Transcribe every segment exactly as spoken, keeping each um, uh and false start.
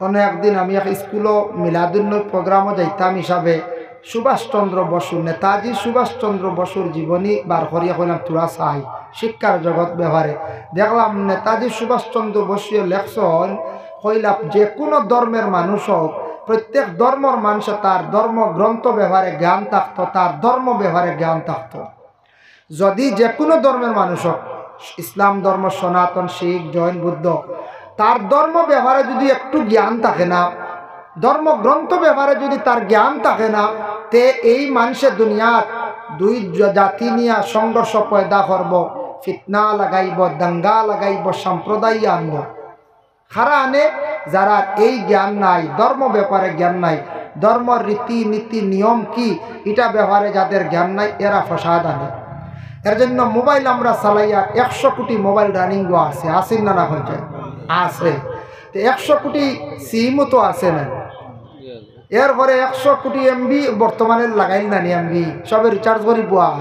অনো একদিন আমি এক স্কুলো মিলাদুন্নবী প্রোগ্রামো যাইতাম হিসাবে সুভাষচন্দ্র বসু, নেতাজি সুভাষচন্দ্র বসুর জীবনী বার করিয়া কইলাম, "থুড়া চাই, শিক্ষার জগৎ ব্যাপারে।" দেখলাম নেতাজি সুভাষচন্দ্র বসুয়ে লেখছইন, কইলা যে কোনো ধর্মের মানুষ হোক, প্রত্যেক ধর্মর মানুষে তার ধর্মগ্রন্থ ব্যাপারে জ্ঞান থাকতো, তার ধর্ম ব্যাপারে জ্ঞান থাকতো। যদি যে কোনো ধর্মের মানুষ হোক, ইসলাম ধর্ম, সনাতন, শিখ, জৈন, বুদ্ধ, তার ধর্ম ব্যাপারে যদি একটু জ্ঞান থাকে না, ধর্মগ্রন্থ ব্যাপারে যদি তার জ্ঞান থাকে না, তে এই মানুষে দুনিয়াত দুই জ-, জাতি নিয়া সংঘর্ষ পয়দা করবো, ফিতনা লাগাইবো, দাঙ্গা লাগাইবো, সাম্প্রদায়িক আনবো। কারণ যারার এই জ্ঞান নাই, ধর্ম ব্যাপারে জ্ঞান নাই, ধর্মর রীতি নীতি নিয়ম কি, ইটা ব্যাপারে যাদের জ্ঞান নাই, এরা ফসাদ আনে। এর জন্য মোবাইল আমরা চালাইয়া একশো কোটি মোবাইল রানিং আছে, আছে না, না হয়েছে? আছে। তো একশো কোটি সিমও তো আছে না। এরপরে একশো কোটি এমবি বর্তমানে লাগাইল না নি এমবি, সবে রিচার্জ করি বুয়া।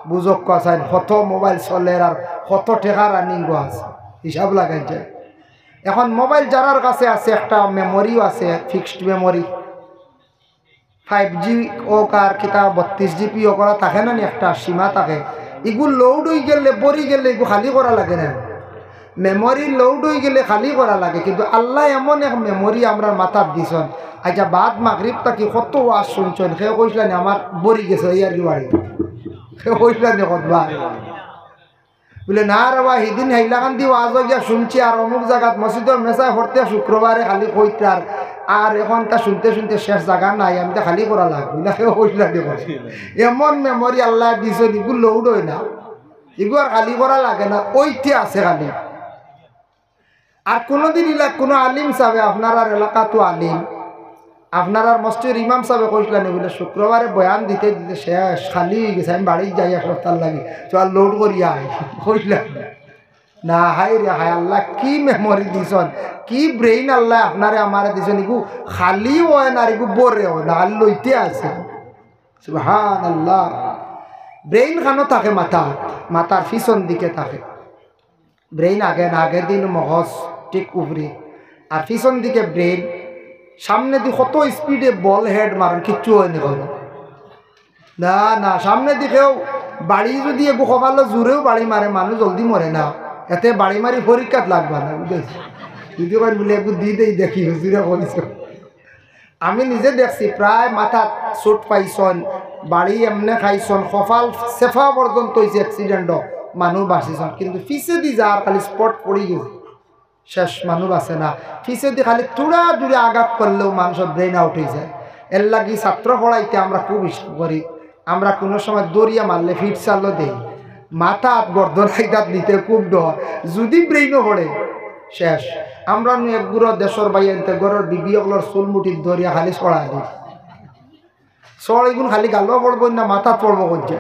বুঝক কথা, কত মোবাইল চলের আর কত টেকা রানিং আছে, হিসাব লাগাই যায়। এখন মোবাইল যারার কাছে আছে, একটা মেমোরিও আছে, ফিক্সড মেমোরি, ফাইভ জি হোক আর কিতা বত্রিশ জিবি হোক, ওরা থাকে না নি, একটা সীমা থাকে। ইগু লোড হয়ে গেলে, ভরি গেলে ইগু খালি করা লাগে না। মেমোরি লোড হয়ে গেলে খালি করা লাগে, কিন্তু আল্লাহ এমন এক মেমোরি আমরার মাথাত দিছইন। আচ্ছা, বাদ মাগরিব থাকি কত ওয়াজ শুনছইন, কেউ কইছলা নি আমার ভরি গেছে, এই আর কি বাড়ি, কেউ কইছলা নি কতবার? বুলে, "না রে বা, হিদিন হাইলাকান্দি ওয়াজো গিয়া শুনছি, আর অমুক জাগাত মসজিদর মেসায় পড়তে শুক্রবারে খালি কইতার, আর এখন তা শুনতে শুনতে শেষ জাগা নাই, আমি তো খালি করা লাগবো।" ইলা কেউ কইছলা নি কত? এমন মেমোরি আল্লাহ দিছইন, ইগু লোড হয় না, ইগু আর খালি করা লাগে না, ওইতে আছে খালি। আর কোনোদিন ইলা কোনো আলিম সাবে, আপনারার এলাকাত আলিম, আপনারার মসজিদর ইমাম সাবে কইছলা নি বুলে, "শুক্রবারে বয়ান দিতে দিতে শেষ, খালি হয়ে গেছে, আমি বাড়ি যাই এক সপ্তাহ লাগি, চল লোড করিয়া আই।" কইছলা নি? না, হায় রে হায়, আল্লাহ কি মেমোরি দিছইন, কি ব্রেইন আল্লাহ আপনারে আমারে দিছইন, ইগু খালি হয় না, আর ইগু ভরে হয় না, আর লইতে আছে। সুবহানাল্লাহ। ব্রেইন খানো থাকে মাথা, মাথার পিছন দিকে থাকে। ব্রেইন আগে না, আগে দিন মগজ ঠিক উপরে, আর পিছন দিকে ব্রেইন। সামনে দি কত স্পিডে বল হেড মারেন, কিচ্ছু হয়নি কোনো। না, না, সামনে দিকেও বাড়ি যদি একটু কপালো জোরেও বাড়ি মারে, মানুষ জলদি মরে না। এতে বাড়ি মারি পরীক্ষাত লাগবা না, বুঝেছি? যদি কইন বুলে একটু দি দেই দেখি, হুজুরে কইছে। আমি নিজে দেখছি, প্রায় মাথাত চোট পাইছইন, বাড়ি এমনে খাইছইন, কপাল চেপা পর্যন্ত হইছে অ্যাক্সিডেন্টও, মানুষ বাঁচিছইন, কিন্তু পিছেদি যার খালি স্পট পড়ি গেছে, শেষ, মানুষ বাঁচে না। পিছেদি খালি থুড়া দূরে আঘাত করলেও মানুষর ব্রেইন আউট হয়ে যায়। এর লাগি ছাত্র পড়াইতে আমরা খুব ইচ্ছা করি, আমরা কোনো সময় দৌড়িয়া মারলে ফিটসালও দেই, মাথাত গর্দন আইদাত নিতে খুব ডর। যদি ব্রেইনও পড়ে, শেষ। আমরা নু এক গুঁড়ো দেশর বাইরে আনতে ঘরর বিবি অকলর চুল মুঠিত ধরিয়া খালি ছড়া দিই। ছড় এগুন খালি গালো পড়বো না, মাথাত পড়বো করছে,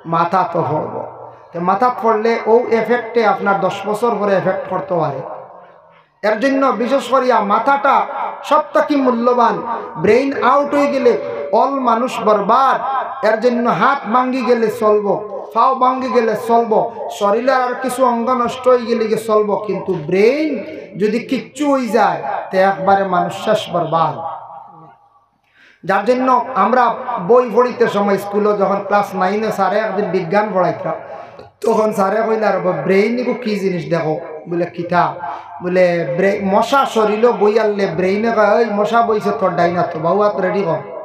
মাথাত তো পড়বো। তো মাথাত পড়লে ও এফেক্টে আপনার দশ বছর পরে এফেক্ট করতে পারে। এর জন্য বিশেষ করিয়া মাথাটা সব থাকি মূল্যবান। ব্রেইন আউট হয়ে গেলে অল মানুষ বরবাদ। এর জন্য হাত ভাঙ্গি গেলে চলবো, পাও ভাঙ্গি গেলে চলবো, শরীরের আর কিছু অঙ্গ নষ্ট হয়ে গেলে গিয়ে চলবো, কিন্তু ব্রেইন যদি কিচ্ছু হয়ে যায়, তে একবারে মানুষ শেষ, বরবাদ। যার জন্য আমরা বই পড়িতে সময় স্কুলো যখন ক্লাস নাইনে স্যারে একদিন বিজ্ঞান পড়াইতাম, তখন স্যারে কইলা, "আর ব্রেইন ইগু কি জিনিস দেখো?" বুলে, "কিতা?" বুলে, "ব্রে-, মশা শরীরও বই আনলে ব্রেইনে কয়, 'ওই মশা বইছে তোর ডাইনাত, বাউ আত রেডি কর।'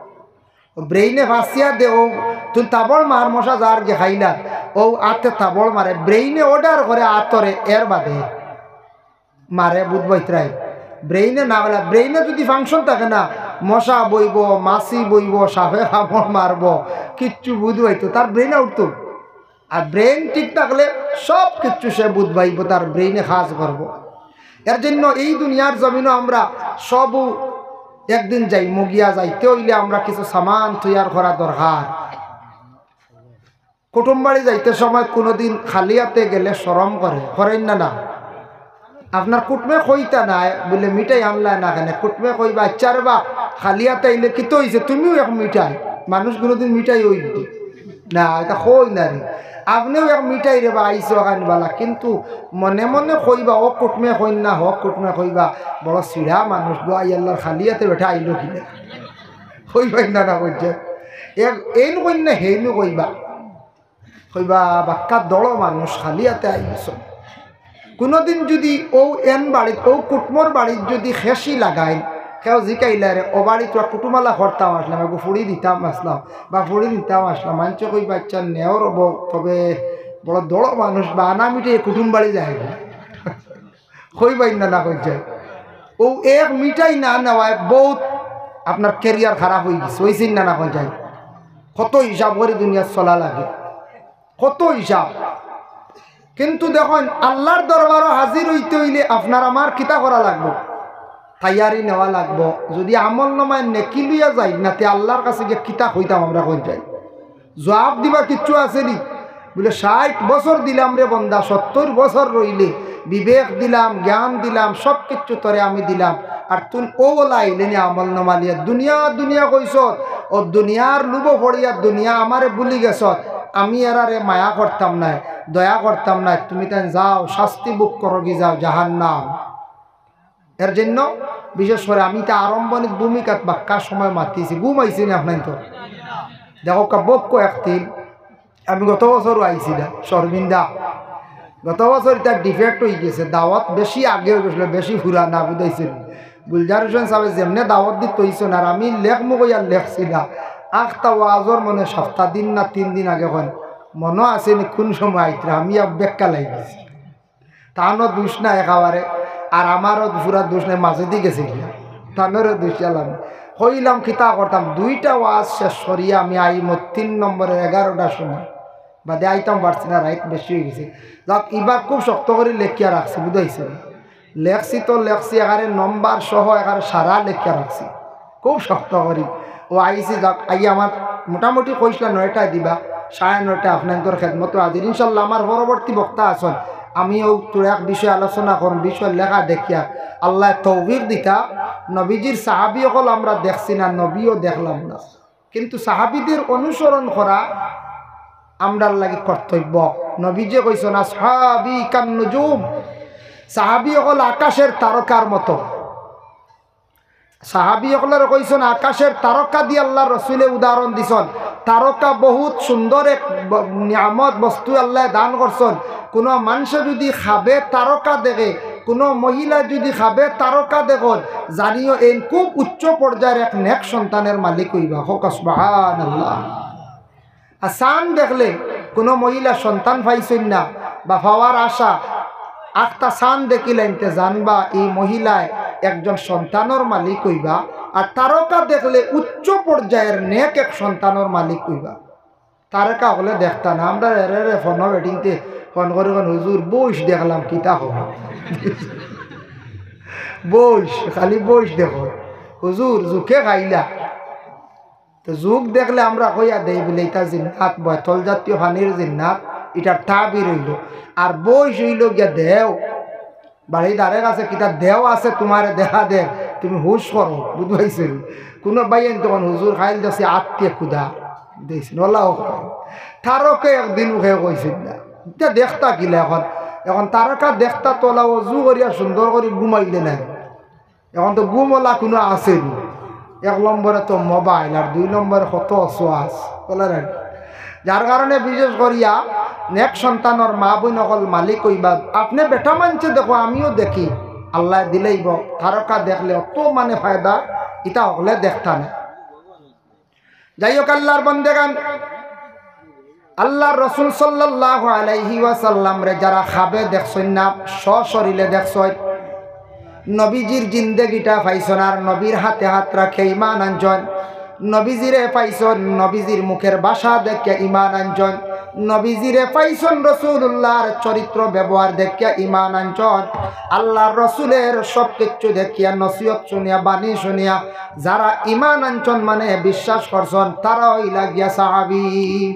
ও ব্রেইনে ফাঁসিয়া দে, ও তুই তাবড় মার, মশা যার গে খাইলা, ও আতে তাবড় মারে, ব্রেইনে অর্ডার করে আতরে, এর বাদে মারে বুধ বাইতরাই। ব্রেইনে না গেলা, ব্রেইনে যদি ফাংশন থাকে না, মশা বইবো, মাছি বইবো, সাপে কামড় মারবো, কিচ্ছু বুধ বাইতো, তার ব্রেইন আউট তো। আর ব্রেইন ঠিক থাকলে সব কিচ্ছু সে বুধ বাইবো, তার ব্রেইনে কাজ করবো। এর জন্য এই দুনিয়ার জমিনও আমরা সব একদিন যাইমু, গিয়া যাইতে হইলে আমরা কিছু সামান তৈয়ার করা দরকার। কুটুম বাড়ি যাইতে সময় কোনোদিন খালি হাতে গেলে শরম করে, করেন না, না? আপনার কুটুমে কইতা নাই, বুলে, "মিঠাই আনলায় না কেনে?" কুটুমে কইবা, "আচ্ছা রে বা, খালি হাতে আইলে কিতা হইছে? তুমিও এক মিঠাই।" মানুষ কোনোদিন মিঠাই হইল। না, ইতা কই না রে। আপনেও এক মিঠাই রে বা আইছো খান বালা, কিন্তু মনে মনে কইবা, অউ কুটুমে কইন না, হক কুটুমে কইবা, বড় ছিড়া মানুষ গো, আই আল্লার খালি আতে বেটা আইলো কিলা। কইবায় না, না কইছে। এক এইন কইন না, হেইনও কইবা। কইবা, বাক্কা দড় মানুষ, খালি আতে আইছো। কুনুদিন যুদি অউ এন বাড়িত, অউ কুটুমর বাড়িত যুদি খেশি লাগাইন, কেউ জিকাইলা রে, অউ বাড়িত কুটুমালা করতাম আছলাম, এগু ফুড়ি দিতাম আছলাম, বা ফুড়ি নিতাম আছলাম, মানষে কইবা, আইচ্ছা নেও রব, তবে বড় দড় মানুষ, বানা মিঠাই কুটুম বাড়ি যায় না। কইবায় না, না কইছে। অউ এক মিঠাই না নেওয়ায় বউত আপনার career খারাপ অইগেছে, অইছে না, না কইছে। কত হিসাব করি দুনিয়াত চলা লাগে, কত হিসাব। কিন্তু দেখইন, আল্লার দরবারো হাজির অইতে অইলে আপনার আমার কিতা করা লাগবো? তৈয়ারি নেওয়া লাগবো। যুদি আমলনামায় নেকি লইয়া যাই না, তে আল্লার কাছে গিয়া কিতা কইতাম আমরা, কইন চাই? জুয়াপ দিবা কিচ্ছু আছে নি? বুলে, "ষাইট বছর দিলাম রে বন্দা, সত্তইর বছর রইলে, বিবেক দিলাম, জ্ঞান দিলাম, সব কিচ্ছু তোরে আমি দিলাম, আর তুই অউ অলা আইলে নি আমলনামা লইয়া, দুনিয়া দুনিয়া কইছত, অউ দুনিয়ার লুভো পড়িয়া দুনিয়া আমারে ভুলি গেছত, আমি এরারে মায়া করতাম নায়, দয়া করতাম নায়, তুমি তাইন যাও, শাস্তি ভোগ করোগি যাও, জাহান্নাম।" এর জন্য বিশেষ করি আমি তা আরম্ভণিত ভূমিকাত বাক্কা সময় মাতিছি, ঘুম আইছে নি আপনাইনতর? দেখউক্কা, বউক্কা একদিন আমি গত বছরও আইছি না, শর্মিন্দা। গত বছর ইতা defect অইগেছে, দাওয়াত বেশি আগে অইগেছিল, বেশি পুরানা, বুঝাইছে নি? গুলজার হোসেন সাবে যেমনে দাওয়াত দিত অইছইন, আর আমি লেখমু কইয়া লেখছি না। আখতা ওয়াজর মনে সপ্তাহ দিন না তিন দিন আগে কইন, মনো আছে নি কুন সময় আইতরা? আমি আর বেক্কা লাগি গেছি। তানও দুষ নাই একেবারে, আর আমারও পুরা দুষ নাই, মাঝেদি গেছে গিয়া। তানরও দুষ আলাম। কইলাম কিতা করতাম, দুইটা ওয়াজ শেষ করিয়া আমি আইমু তিন নম্বরের এগারোটার সময়। বাদে আইতাম পারছি না, রাইত বেশি অইগেছে। যাক, ইবার খুব শক্ত করি লেখিয়া রাখছি, বুঝাইছে? লেখছি তো লেখছি, একেবারে নম্বর সহ একেবারে সারা লেখিয়া রাখছি। খুব শক্ত করি। অউ আইছি, যাক, আইয়া আমার মোটামুটি কইছলা নয়টায় দিবা, সাড়ে নয়টায় আপনাইনতর খেদমতো হাজির। ইনশাল্লাহ আমার পরবর্তী বক্তা আছইন, আমি অউ থুড়া এক বিষয় আলোচনা করমু, বিষয় লেখা দেখিয়া। আল্লায় তৌফিক দিতা, নবীজির সাহাবী অকল আমরা দেখছি না, নবীও দেখলাম না, কিন্তু সাহাবীদের অনুসরণ করা আমরার লাগি কর্তব্য। নবীজিয়ে কইছইন, "আসহাবী কান্নুজুম", সাহাবী অকল আকাশের তারকার মতো। সাহাবী অকলরে কইছইন, আকাশের তারকা দি আল্লার রসুলে উদাহরণ দিছইন। তারকা বউত সুন্দর এক ব-, নিয়ামত বস্তু আল্লায় দান করছইন। কুনু মানষে যুদি খাবে তারকা দেখে, কুনু মহিলা যুদি খাবে তারকা দেখইন, জানিও এইন খুব উচ্চ পর্যায়ের এক নেক সন্তানের মালিক অইবা। কউক্কা সুবহানাল্লাহ। আর চান দেখলে কুনু মহিলা সন্তান পাইছইন না বা পাওয়ার আশা, আখতা চান দেখিলাইন তে জানবা ই মহিলায় একজন সন্তানর মালিক অইবা, আর তারকা দেখলে উচ্চ পর্যায়ের নেক এক সন্তানর মালিক অইবা। তারকা অকলে দেখতা না, আমরা এরে এরে ফোনো বেটিনতে ফোন করি কইন, "হুজুর, বইস দেখলাম, কিতা খবর?" বইস, খালি বইস দেখো। "হুজুর, জুকে খাইলা।" তো জুক দেখলে আমরা কইয়া দেই বুলে, "ইটা জিন্নাত, বয়তল জাতীয় পানির জিন্নাত, ইটার তাবির অইলো।" আর বইস অইলো গিয়া দেও, বাড়ির ধারে কাছে কিতা দেও আছে তুমারে দেখা দের, তুমি হুশ করো, বুঝবাইছো নি? কুনু ভাইয়াইন তখন, "হুজুর, খাইল দেখছি আত্মীয় ক্ষুধা।" দেখছি, নলাও খাই। তারকা একদিন মুখে কইছিল না। ইটা দেখতা কিলা এখন? এখন তারকা দেখতা তোলা অজু করিয়া সুন্দর করি ঘুমাইলে নাই। এখন তো ঘুম অলা কুনু আছে নি। এক নম্বরে তো মোবাইল, আর দুই নম্বরে কত অসোয়াস, বলে না? যার কারণে বিশেষ করিয়া নেক সন্তানর মা বইন অকল মালিক অইবা। আপনে বেটা মানষে দেখো, আমিও দেখি, আল্লায় দিলাইবো, তারকা দেখলে অত মানে ফায়দা, ইটা অকলে দেখতা না। যাই হোক, আল্লার বন্দেগান, আল্লার রসুল সাল্লাল্লাহু আলাইহি ওয়াসাল্লামরে যারা খাবে দেখছইন না, সশরীরে দেখছইন, নবীজির জিন্দেগিটা পাইছইন, আর নবীর হাতে হাত রাখিয়া ইমান আনছইন, নবীজিরে পাইছইন, নবীজির মুখের ভাষা দেখিয়া ইমান আনছইন, নবীজিরে পাইছইন, রসুলুল্লাহর চরিত্র ব্যবহার দেখিয়া ইমান আনছইন, আল্লার রসুলের সব কিচ্ছু দেখিয়া, নসিহত শুনিয়া, বাণী শুনিয়া, যারা ইমান আনছইন মানে বিশ্বাস করছইন, তারা অইলা গিয়া সাহাবী।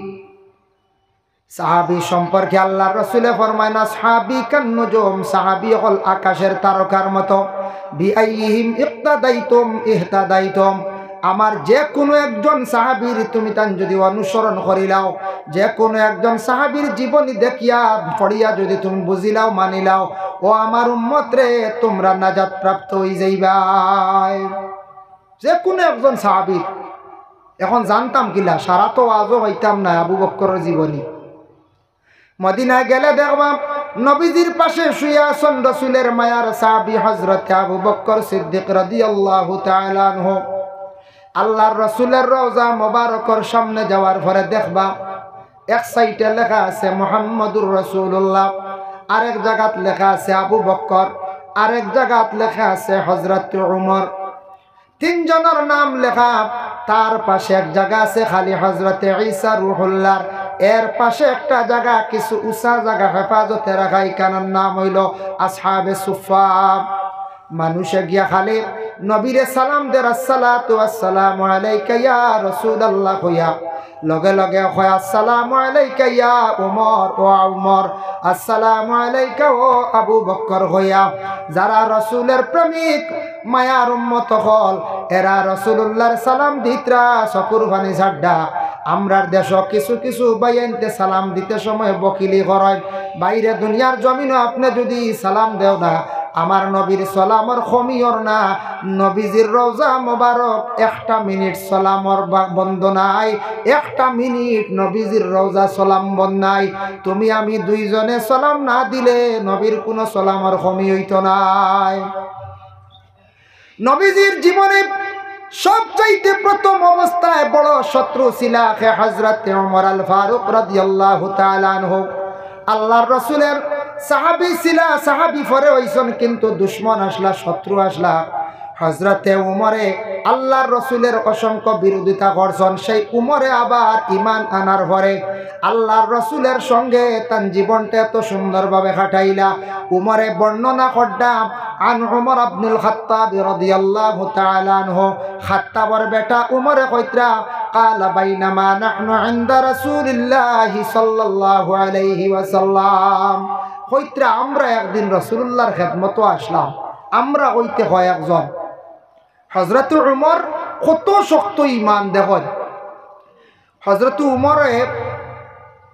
সাহাবী সম্পর্কে আল্লার রসুলে ফরমাইন, "আসহাবী কান্নুজুম", সাহাবী অকল আকাশের তারকার মতো। "বিআইয়িহিম ইক্তাদাইতুম ইহতাদাইতুম", আমার যে কুনু একজন সাহাবীর তুমি তান যুদি অনুসরণ করিলাও, যে কুনু একজন সাহাবীর জীবনী দেখিয়া পড়িয়া যুদি তুমি বুঝিলাও, মানিলাও, ও আমার উম্মত রে, তুমরা নাজাত প্রাপ্ত অইযাইবায়। যে কুনু একজন সাহাবীর। এখন জানতাম কিলা, সারা তো ওয়াজও পাইতাম না আবু বক্করর জীবনী। মদিনায় গেলে দেখবা, নবীজির পাশে শুইয়া আছইন রসুলের মায়ার সাহাবী হযরতে আবু বক্কর সিদ্দিক রাদিয়াল্লাহু তাআলা আনহু। আল্লাহর রসুলের রওজা মোবারকর সামনে যাওয়ার পরে দেখবা, এক সাইডে লেখা আছে মুহাম্মাদুর রাসূলুল্লাহ, আরেক জাগাত লেখা আছে আবু বক্কর, আরেক জাগাত লেখা আছে হযরতে উমর। তিনজনর নাম লেখা। তার পাশে এক জাগা আছে খালি হযরতে ঈসা রুহুল্লাহর, এর পাশে একটা জাগা, কিছু উঁচা জাগা হেফাজতে রাখা, ইখানর নাম অইলো আসহাবে সুফফা। মানুষে গিয়া খালি নবীরে সালাম দের, "আসসালাতু ওয়াসসালামু আলাইকা ইয়া রাসূলুল্লাহ" কইয়া, লগে লগে কয়, "আসসালামু আলাইকা ইয়া উমর, ও উমর, আসসালামু আলাইকা ও আবু বক্কর" কইয়া। যারা রসুলের প্রেমিক, মায়ার উম্মত অকল, এরা রসুলুল্লাহর সালাম দিতরা চকুর পানি ছাড়ডা। আমরার দেশো কিছু কিছু ভাইয়াইন্তে সালাম দিতে সময় বকিলি করইন। বাইরে দুনিয়ার জমিনো আপনে যুদি সালাম দেও না, আমার নবীর সালামর কমি অর না। নবীজির রওজা মোবারক একটা মিনিট সালামর বা-, বন্ধ নাই, একটা মিনিট নবীজির রওজা সালাম বন্ধ নাই। তুমি আমি দুইজনে সালাম না দিলে নবীর কুনু সালামর কমি অইতো নায়। নবীজির জীবনে সবচাইতে প্রথম অবস্থায় বড় শত্রু ছিলা হে হযরতে ওমর আল ফারুক রাদিয়াল্লাহু তাআলা আনহু। আল্লাহর রসুলের সাহাবী ছিলা, সাহাবী পরে অইছইন, কিন্তু দুশমন আছলা, শত্রু আছলা। হযরতে উমরে আল্লাহর রসুলের অসংখ্য বিরোধিতা করছইন। সেই উমরে আবার ঈমান আনার পরে আল্লাহর রসুলের সঙ্গে তান জীবনটা এত সুন্দরভাবে কাটাইলা। উমরে বর্ণনা কররা, আন উমর ইবনুল খাত্তাব রাদিয়াল্লাহু তাআলা আনহু, খাত্তাবর বেটা উমরে কইতরা, قال بينما نحن عند رسول الله صلى الله عليه وسلم। কইতরা, আমরা একদিন রাসূলুল্লাহর খেদমতো আছলাম, আমরা অইতে কয়েকজন। হযরতে উমর কত শক্ত ঈমান দেখইন। হযরতে উমরে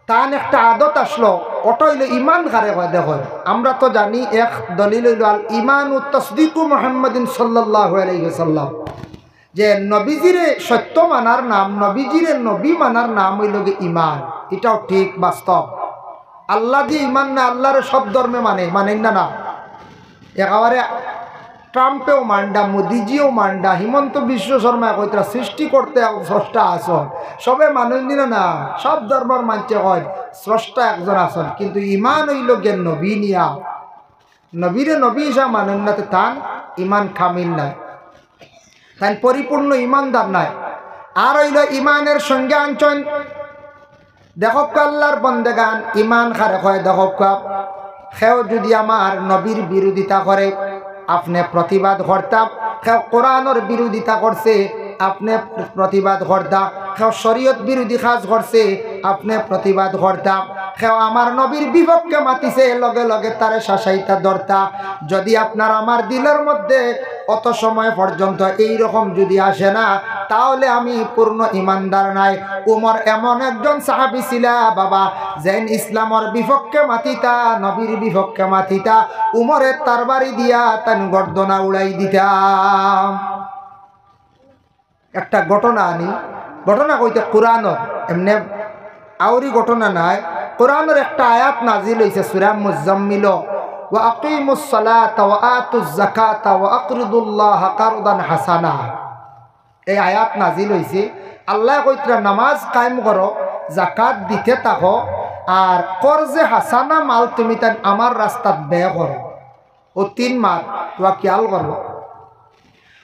তান একটা আদত আছলো, ওটা অইলো ঈমান কারে কয় দেখইন। আমরা তো জানি এক দলিল অইলো আল ঈমানু তাসদীকু মুহাম্মাদিন সাল্লাল্লাহু আলাইহি ওয়াসাল্লাম, যে নবীজিরে সত্য মানার নাম, নবীজিরে নবী মানার নাম অইলো গি ঈমান। ইটাও ঠিক বাস্তব। আল্লাহ দিয়া ঈমান না, আল্লাহরে সব ধর্মে মানে, মানইন না, না। একেবারে ট্রাম্পেও মানরা, মোদিজিও মানরা, হিমন্ত বিশ্ব শর্মায় কইতরা সৃষ্টিকর্তা এবং স্রষ্টা আছইন। সবে মানইন না, না, সব ধর্মর মানষে কইন স্রষ্টা একজন আছইন, কিন্তু ঈমান অইলো গি নবী নিয়া। নবীরে নবী হিসাবে মানইন না, তে তান ঈমান কামিল নায়, তাইন পরিপূর্ণ ঈমানদার নায়। আর অইলো ঈমানের সঙ্গে আনছইন দেখউক্কা আল্লাহর বন্দেগান, ঈমান কারে কয় দেখউক্কা। কেউ যুদি আমার নবীর বিরোধিতা করে, আপনে প্রতিবাদ করতা। কেউ কোরআনর বিরোধিতা করছে, আপনে প্রতিবাদ করতা। কেউ শরীয়ত বিরোধী কাজ করছে, আপনে প্রতিবাদ করতা। কেউ আমার নবীর বিপক্ষে মাতিছে, লগে লগে তারে শাসাইতা ধরতা। যুদি আপনার আমার দিলর মধ্যে অত সময় পর্যন্ত এই রকম যুদি আসে না, তাহলে আমি পূর্ণ ঈমানদার নায়। উমর এমন একজন সাহাবী ছিলা বাবা, যেইন ইসলামর বিপক্ষে মাতিতা, নবীর বিপক্ষে মাতিতা, উমরে তরবারি দিয়া তান গর্দনা উড়াই দিতা। একটা ঘটনা আনি, ঘটনা কইতে কোরআনর, এমনে আউরি ঘটনা নায়। কোরআনর একটা আয়াত নাজিল অইছে সূরা মুজাম্মিল, "ওয়া আকিমুস সালাতা ওয়া আতুজ যাকাতা ওয়া আকরিদুল্লাহা কারদান হাসানা।" এই আয়াত নাজিল অইছে, আল্লায় কইতরা, "নামাজ কায়েম করো, যাকাত দিতে থাকো, আর কর্জে হাসানা মাল তুমি তাইন আমার রাস্তাত ব্যয় করো।" অউ তিন মাত তুমরা খিয়াল করো।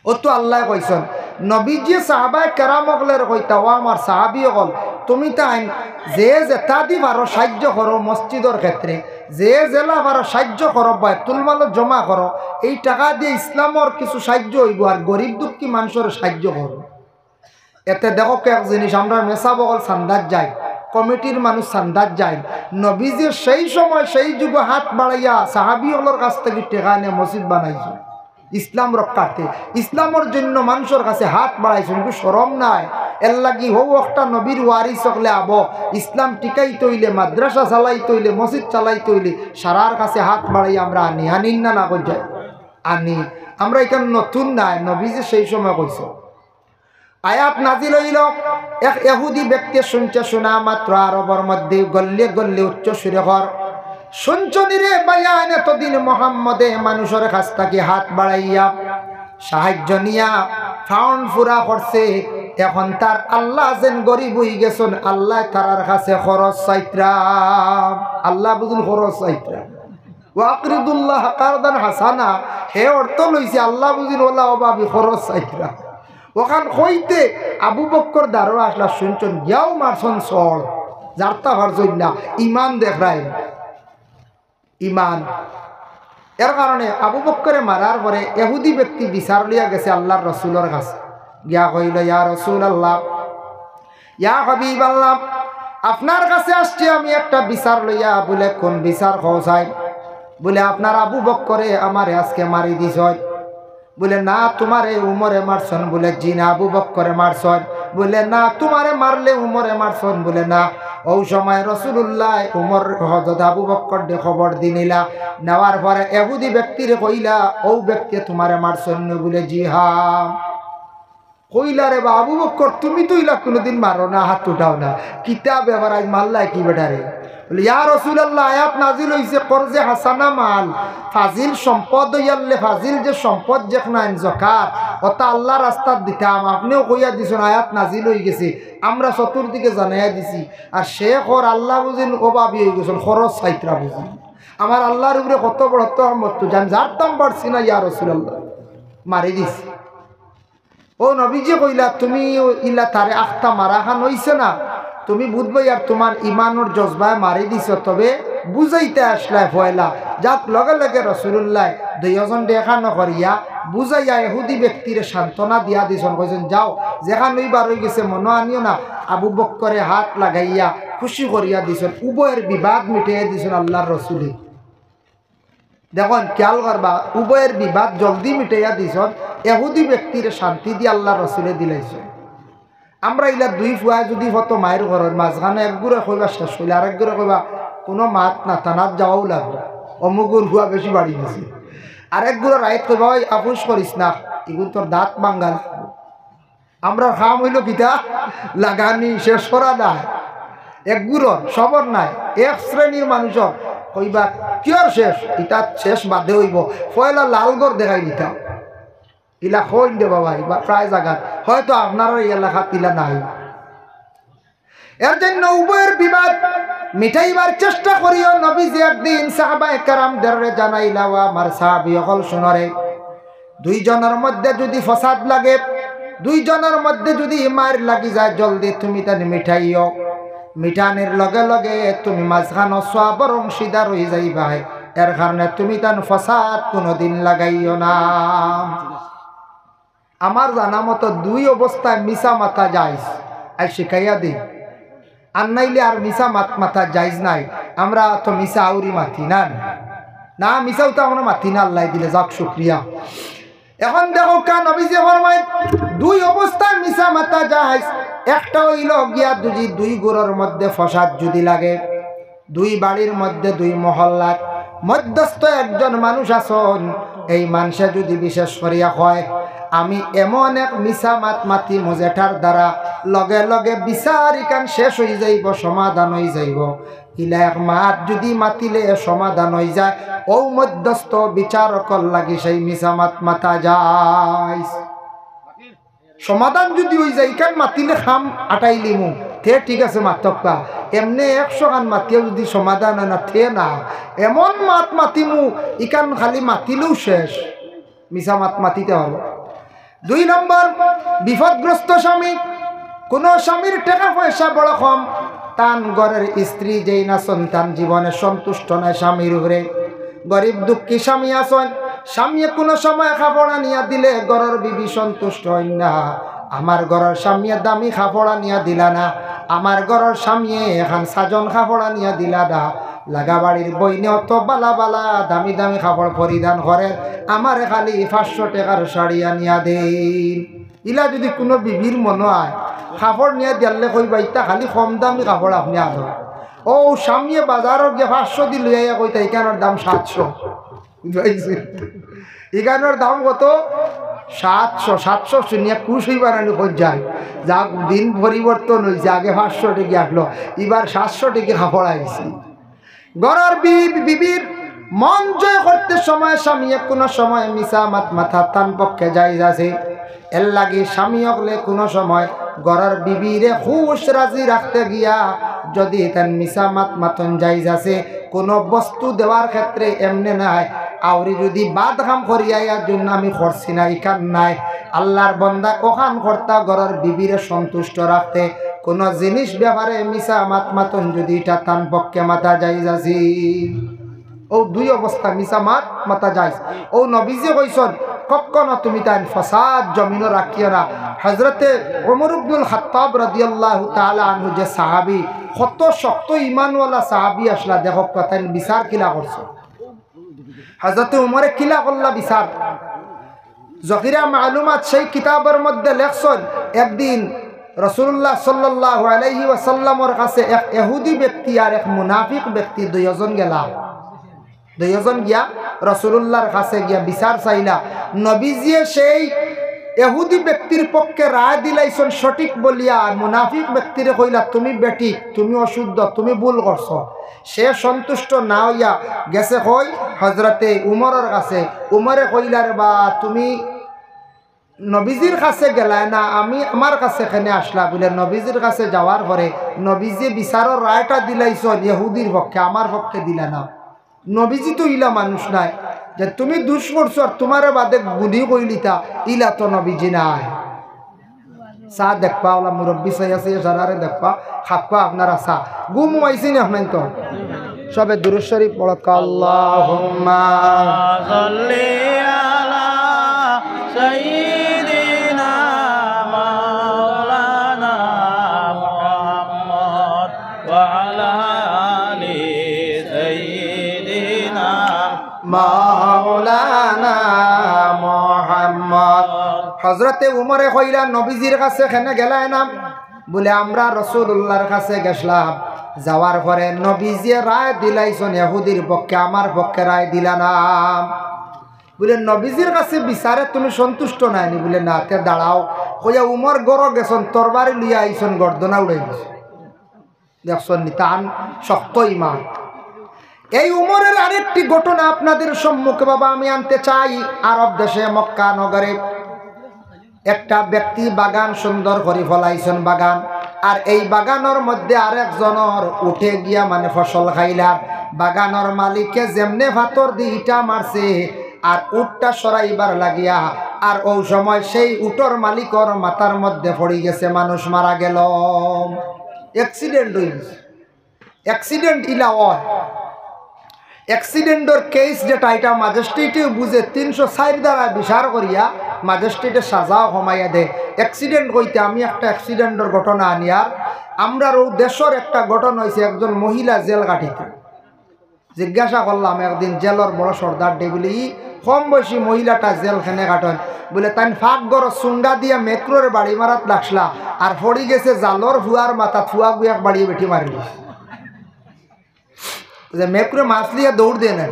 অউ তো আল্লায় কইছইন, নবীজিয়ে সাহাবায়ে কেরাম অকলরে কইতা, "ও আমার সাহাবী অকল, তুমি তাইন যে যেতাদি পারো সাইয্য করো, মসজিদর ক্ষেত্রে যে যেলা পারো সাইয্য করো, বায়তুল মালো জমা করো, এই টেকা দিয়া ইসলামর কিছু সাইয্য অইবো, আর গরিব দুঃখী মানষর সাইয্য করো।" এতে দেখউক্কা এক জিনিস, আমরার মেসাব অকল চান্দাত যাইন, কমিটির মানুষ চান্দাত যাইন, নবীজিয়ে সেই সময় সেই যুগো হাত বাড়াইয়া সাহাবী অকলর কাছ থাকি টেকা আনিয়া মসজিদ বানাইছইন। ইসলাম রক্ষার্থে, ইসলামর জন্য মানষর কাছে হাত বাড়াইছইন, একটু শরম নাই? এরলাগি হউ একটা নবীর ওয়ারিস অকলে আবো, ইসলাম টিকাইতে অইলে, মাদ্রাসা চালাইতে অইলে, মসজিদ চালাইতে অইলে সারার কাছে হাত বাড়াই আমরা আনি, আনির না না কই যায়? আনি। আমরা ইখান নতুন নায়, নবীজি সেই সময় কইছইন। আয়াত নাজিল অইলো, এক ইহুদি ব্যক্তি শুনছে, শুনা মাত্র আরবর মধ্যে গল্লে গল্লে উচ্চ সুরে কর, "শুনছনি রে বায়ান, এতদিন মোহাম্মদে মানুষর কাছ থাকি হাত বাড়াইয়া সাহায্য নিয়া ফাউন্ড পুরা করছে, এখন তার আল্লাহ যেন গরিব অইগেছইন, আল্লায় তারার কাছে খরচ চাইতরা।" আল্লাহ বুঝইন খরচ চাইতরা। "ওয়াকরিদুল্লাহ কারদান হাসানা", হে অর্থ লইছে আল্লাহ বুঝইন অলা অভাবি খরচ চাইতরা। অখান কইতে আবু বক্কর দারো আসলা, শুনছইন, গিয়াউ মারছইন ছড়, জারতা পারছইন না, ইমান দেখরাইন, ইমান। এর কারণে আবু বক্করে মারার পরে ইহুদি ব্যক্তি বিচার লইয়া গেছে আল্লার রসুলর কাছে, গিয়া কইলো, "ইয়া রসুলাল্লাহ, ইয়া হাবিবাল্লাহ, আপনার কাছে আসছি আমি একটা বিচার লইয়া।" বুলে, "কুন বিচার কও চাই?" বুলে, "আপনার আবু বক্করে আমারে আজকে মারি দিছইন।" বুলে, "না, তুমারে উমরে মারছইন।" বুলে, "জি না, আবু বক্করে মারছইন।" বুলে, "না, তুমারে মারলে উমরে মারছইন।" বুলে, "না।" অউ সময় রসুলুল্লায় উমর, হজরত আবু বক্কররে খবর দিনিলা, নেওয়ার পরে ইহুদি ব্যক্তিরে কইলা, "অউ ব্যক্তিয়ে তুমারে মারছইন নি?" বুলে, "জি হ্যাঁ।" কইলা, "রে বা আবু বক্কর, তুমি তো ইলা কুনুদিন মারো না, হাত উঠাও না, কিতা ব্যাপার আইজ মারলায় কি বেটারে?" বুলে, "ইয়া রাসুলাল্লাহ, আয়াত নাজিল অইছে, কর্জে হাসানা মাল, ফাজিল সম্পদ অইয়ারলে, ফাজিল যে সম্পদ যেখান আইন জকাত, অতা আল্লার রাস্তাত দিতাম, আপনেও কইয়া দিছইন আয়াত নাজিল অইগেছে, আমরা চতুর্দিকে জানাইয়া দিছি, আর সে কর আল্লাহ বুঝইন অভাবি অইগেছইন, খরচ চাইতরা বুঝইন, আমার আল্লার উপরে কত বড় তহমত তুলছে, আমি জারতাম পারছি না ইয়া রাসুলাল্লাহ, মারি দিছি।" অউ নবীজি কইলা, "তুমি ইলা তারে আখতা মারাখান অইছে না, তুমি বুঝবায় আর তুমার ইমানর জজবায় মারি দিছো, তবে বুঝাইতা আসলায় পয়লা।" যাক, লগে লগে রসুলুল্লায় দুইওজনরে একখানো করিয়া বুঝাইয়া ইহুদি ব্যক্তিরে সান্ত্বনা দিয়া দিছইন, কইছইন, "যাও, যেখান অইবার অইগেছে, মনো আনিও না।" আবু বক্করে হাত লাগাইয়া খুশি করিয়া দিছইন, উভয়ের বিবাদ মিটাইয়া দিছইন আল্লার রসুলে। দেখইন, খেয়াল করবা, উভয়ের বিবাদ জলদি মিটাইয়া দিছইন, ইহুদি ব্যক্তিরে শান্তি দি আল্লার রসুলে দিলাইছইন। আমরা ইলা দুই ফুয়ায় যুদি ফতো মাইর করইন, মাঝখানো একগুরে কইবা শেষ অইলে, আরেকগুরে কইবা, "কুনু মাত না, থানাত যাওয়াউ লাগবো, অমুকর ফুয়া বেশি বাড়ি গেছে।" আরেকগুরে রাইত কইবা, "ওই, আফুস করিস না, ইগুন তোর দাঁত ভাঙ্গা লাগবো।" আমরার কাম অইলো কিতা? লাগানি শেষ করা নায়। একগুরর সবর নাই, এক শ্রেণীর মানুষর কইবা, "কিয়র শেষ? ইতা শেষ বাদে অইবো, পয়লা লাল ঘর দেখাই দিতাম।" ইলা কইন দে বাবা, ইবা প্রায় জাগাত। হয়তো আপনারার ই এলাকাত ইলা নাই। এর জন্য উভয়ের বিবাদ মিটাইবার চেষ্টা করিও। নবীজি একদিন সাহাবায়ে কেরামদেররে জানাইলা, "ও আমার সাহাবী অকল, শুনো রে, দুইজনর মধ্যে যুদি ফসাদ লাগে, দুইজনর মধ্যে যুদি মাইর লাগি যায়, জলদি তুমি তান মিটাইও। মিটানির লগে লগে তুমি মাঝখানো সওয়াবর অংশীদার অইযাইবায়। এর কারণে তুমি তান ফসাদ কুনুদিন লাগাইও না।" আমার জানা মতো দুই অবস্থায় মিছা মাতা জায়েজ, আইজ শিখাইয়া দেই। আর নাইলে আর মিছা মাত মাতা জায়েজ নাই। আমরা তো মিছা আউরি মাতি না, না মিছা উতা আমরা মাতি না, আল্লায় দিলে যাউক, শুকরিয়া। এখন দেখউক্কা, নবীজি ফরমাইন, দুই অবস্থায় মিছা মাতা জায়েজ। একটা অইলো গিয়া যুদি দুই ঘরর মধ্যে ফসাদ যুদি লাগে, দুই বাড়ির মধ্যে, দুই মহল্লার মধ্যস্থ একজন মানুষ আছইন, এই মানষে যুদি বিশেষ করিয়া কয়, "আমি এমন এক মিছা মাত মাতিমু যেটার দ্বারা লগে লগে বিচার ইখান শেষ অইযাইবো, সমাধান অইযাইবো।" ইলা এক মাত যুদি মাতিলে সমাধান অইযায়, অউ মধ্যস্থ বিচারকর লাগি সেই মিছা মাত মাতা জায়েজ। সমাধান যুদি অইযায়, ইখান মাতিলে কাম আটাইলিমু, তে ঠিক আছে মাতউক্কা। এমনে একশো খান মাতিয়া যুদি সমাধান অয় না, তে না। এমন মাত মাতিমু, ইখান খালি মাতিলেউ শেষ, মিছা মাত মাতিতে অইবো। দুই নম্বর, বিপদগ্রস্ত স্বামী। কুনু স্বামীর টেকা পয়সা বড় কম, তান ঘরর স্ত্রী যেইন আছইন, তান জীবনে সন্তুষ্ট নায় স্বামীর উপরে। গরিব দুঃখী স্বামী আছইন, স্বামীয়ে কুনু সময় কাপড় আনিয়া দিলে ঘরর বিবি সন্তুষ্ট অইন না। আমার ঘরর স্বামীয়ে দামি কাপড় আনিয়া দিলা না, আমার ঘরর স্বামীয়ে এখান সাজন কাপড় আনিয়া দিলা না, লাগা বাড়ির বইনে অত বালা বালা দামি দামি কাপড় পরিধান করের, আমারে খালি পাঁচশো টেকার শাড়ি আনিয়া দেইন। ইলা যুদি কুনু বিবির মনো অয়, কাপড় নিয়া দিয়ারলে কইবা, "ইতা খালি কম দামি কাপড় আপনে আনইন।" অউ স্বামীয়ে বাজারো গিয়া পাঁচশো দি লইয়া আইয়া কইতা, "ইখানর দাম সাতশো।" বুঝাইছি? ইখানর দাম কত? সাতশো। সাতশো শুনিয়া খুশ অইবা না নি কইজ্জায়? যাক, দিন পরিবর্তন অইছে, আগে পাঁচশো টেকি আছলো, ইবার সাতশো টেকি কাপড় আইছে। ঘরর বি-, বিবির মন জয় করতে সময় স্বামীয়ে কুনু সময় মিছা মাত মাতা তান পক্ষে জায়েজ আছে। এরলাগি স্বামী অকলে কুনু সময় ঘরর বিবিরে খুশ রাজি রাখতে গিয়া যুদি তান মিছা মাত মাতন জায়েজ আছে, কুনু বস্তু দেওয়ার ক্ষেত্রে এমনে নায়, আউরি যুদি বাদ কাম করিয়া ইয়া জন্য আমি করছি না, ইখান নায়। আল্লার বন্দা অখান করতা ঘরর বিবিরে সন্তুষ্ট রাখতে, কুনু জিনিস ব্যাপারে মিছা মাত মাতন যুদি ইটা তান পক্ষে মাতা জায়েজ আছে। অউ দুই অবস্থা মিছা মাত মাতা জায়েজ। অউ নবীজিয়ে কইছইন, কখনো তুমি তাইন ফাসাদ জমিনো রাখিও না। হযরতে ওমর ইবনুল খাত্তাব রাদিয়াল্লাহু তাআলা আনহু যে সাহাবী, কত শক্ত ইমানওয়ালা সাহাবী আছলা, দেখউক্কা তাইন বিচার কিলা করছইন। হযরতে উমরে কিলা করলা বিচার। জখিরা মালুমাত সেই কিতাবর মধ্যে লেখছইন, একদিন রাসূলুল্লাহ সাল্লাল্লাহু আলাইহি ওয়াসাল্লামর কাছে এক ইহুদি ব্যক্তি আর এক মুনাফিক ব্যক্তি দুইজন গেলা। দুইজন গিয়া রাসূলুল্লাহর কাছে গিয়া বিচার চাইলা। নবীজিয়ে সেই ইহুদি ব্যক্তির পক্ষে রায় দিলাইছইন সঠিক বলিয়া, আর মুনাফিক ব্যক্তিরে কইলা, "তুমি বেঠিক, তুমি অশুদ্ধ, তুমি ভুল করছো।" সে সন্তুষ্ট না অইয়া গেছে কই হযরতে উমরর কাছে। উমরে কইলা, "রে বা, তুমি নবীজির কাছে গেলায় না, আমি, আমার কাছে কেনে আছলা?" বুলে, নবীজির কাছে যাওয়ার পরে নবীজিয়ে বিচারর রায়টা দিলাইছইন ইহুদির পক্ষে, আমার পক্ষে দিলা না। নবীজি তো ইলা মানুষ নায় যে তুমি দুষ করছো আর তুমারে বাদে গুনি কইলিতা, ইলা তো নবীজি নায়। চা দেখবা, অলা মুরব্বি চাই আছে, সারারে দেখবা, খাবা আপনারা চা। ঘুম আইছে নি আপনাইনতর? সবে দুরূদ শরীফ পড়উক্কা। আল্লাহুম্মা সাল্লি আলা সাইয়্যিদিনা মাওলানা মুহাম্মদ ওয়া আলা আলি সাইয়্যিদিনা মাওলানা মুহাম্মদ। হযরতে উমরে কইলা, "নবীজির কাছে কেনে গেলায় না?" বুলে, "আমরা রাসূলুল্লাহর কাছে গেছলাম, যাওয়ার পরে নবীজিয়ে রায় দিলাইছইন ইহুদির পক্ষে, আমার পক্ষে রায় দিলা না।" বুলে, "নবীজির কাছে বিচারে তুমি সন্তুষ্ট নায় নি?" বুলে, "না।" "তে দাঁড়াও।" কইয়া উমর ঘরো গেছইন, তরবারি লইয়া আইছইন, গর্দনা উড়াই দিছইন। দেখছইন নি, তান শক্ত ইমান। এই উমরের আরেকটি ঘটনা আপনাদের সম্মুখে, বাবা, আমি আনতে চাই। আরব দেশে মক্কা নগরে একটা ব্যক্তি বাগান সুন্দর করি ফলাইছইন বাগান, আর এই বাগানর মধ্যে আরেকজনর উটে গিয়া মানে ফসল খাইলার। বাগানর মালিকে যেমনে ফাতর দি ইটা মারছে, আর উটটা সরাইবার লাগিয়া, আর অউ সময় সেই উটর মালিকর মাথার মধ্যে পড়ি গেছে, মানুষ মারা গেল, accident অই গেছে। Accident ইলা অয়, accidentর case যেটা, ইটা magistrateও বুঝে, তিনশো চাইর ধারায় বিচার করিয়া magistrateএ সাজাও কমাইয়া দেয়। Accident কইতে আমি একটা accidentর ঘটনা আনিয়ার, আমরার অউ দেশর একটা ঘটনা অইছে, একজন মহিলা জেল কাটিতা। জিজ্ঞাসা করলাম একদিন জেলর বড় সর্দাররে, বুলে, "ই কম বয়সী মহিলাটা জেল কেনে কাটইন?" বুলে, "তাইন পাকঘরো চুঙ্গা দিয়া মেকুররে বাড়ি মারাত লাগছলা, আর পড়ি গেছে জালর ফুয়ার মাথাত, ফুয়াগুয়ে এক বাড়িয়ে বেটি মারিলিছে।" যে মেকুরে মাছ লইয়া দৌড় দেয় না।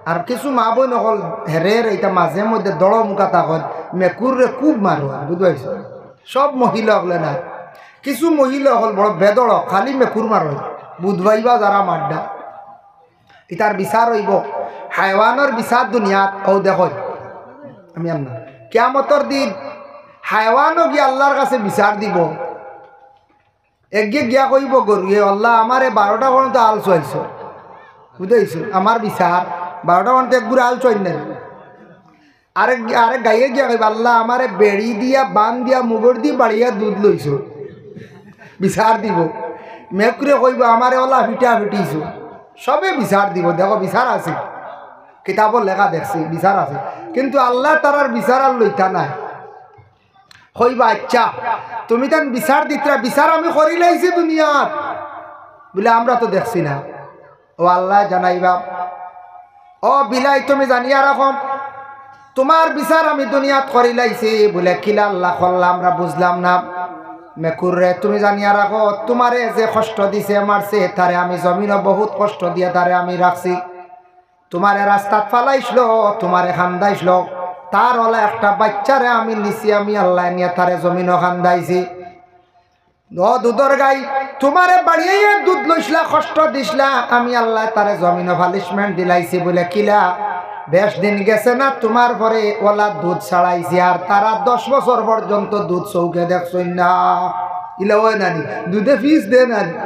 আর কিছু মা বইন অকল হেরে হেরে ইতা মাঝে মধ্যে দড় মুখা থাকইন, মেকুররে খুব মারইন, বুঝবাইছো? সব মহিলা অকলে না, কিছু মহিলা অকল বড় বেদড়, খালি মেকুর মারইন, বুঝবাইবা যারা মারডা। ইতার বিচার অইবো, হায়ওয়ানর বিচার দুনিয়াত। অউ দেখইন, আমি আর না, কিয়ামতর দিন হায়ওয়ানও গিয়া আল্লার কাছে বিচার দিবো। একগিয়ে গিয়া কইবো গরুয়ে, "আল্লা, আমারে বারোটা পর্যন্ত আল চুয়াইছো, বুঝাইছো, আমার বিচার, বারোটা পর্যন্ত একগুরে আল চুয়াইন নাই।" আরেক, আরেক গাইয়ে গিয়া কইবো, "আল্লা, আমারে বেড়ি দিয়া, বান দিয়া, মুগর দি বাড়িয়া দুধ লইছো।" বিচার দিবো। মেকুরে কইবো, "আমারে অলা ফিটা ফিটিছো।" সবে বিচার দিবো। দেখো, বিচার আছে, কিতাবো লেখা দেখছি, বিচার আছে, কিন্তু আল্লায় তারার বিচার আর লইতা নায়। কইবা, "আইচ্ছা, তুমি তান বিচার দিতরা, বিচার আমি করিলাইছি দুনিয়াত।" বুলে, "আমরা তো দেখছি না।" ও আল্লায় জানাইবা, "ও বিলাই, তুমি জানিয়া রাখো, তুমার বিচার আমি দুনিয়াত করিলাইছি।" বুলে, "কিলা আল্লা করলা, আমরা বুঝলাম না।" "মেকুররে, তুমি জানিয়া রাখো, তুমারে যে কষ্ট দিছে, মারছে, তারে আমি জমিনো বহুত কষ্ট দিয়া তারে আমি রাখছি। তুমারে রাস্তাত ফালাইছলো, তুমারে কান্দাইছলো, তার অলা একটা বাইচ্চারে আমি নিছি, আমি আল্লায় নিয়া তারে জমিনো কান্দাইছি। ও দুধর গাই, তুমারে বাড়িয়ে দুধ লইছলা, কষ্ট দিছলা, আমি আল্লায় তারে জমিনো punishment দিলাইছি।" বুলে, "কিলা?" "বেশ দিন গেছে না, তুমার পরে অলা দুধ ছাড়াইছি, আর তারা দশ বছর পর্যন্ত দুধ চউখে দেখছইন না।" ইলা অয় নানি? দুধে ফিস দে নানি?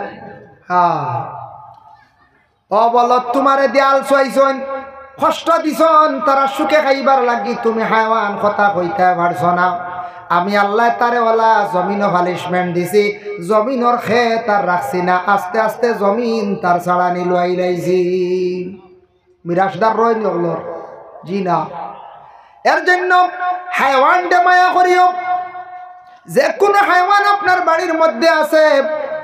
হ্যাঁ। ও বলো, তুমারে দেয়াল চুয়াইছইন, কষ্ট দিছইন, তারা সুখে খাইবার লাগি, তুমি হায়ওয়ান, কথা কইতায় পারছো না। আমি আল্লায় তারে অলা জমিনো punishment দিছি, জমিনর খেত আর রাখছি না, আস্তে আস্তে জমিন তার ছাড়ানি লুয়াইলাইছি। মিরাশদার রইনি অকলর? জি না। এর জন্য হায়ওয়ানরে মায়া করিও। যে কুনু হায়ওয়ান আপনার বাড়ির মধ্যে আছে,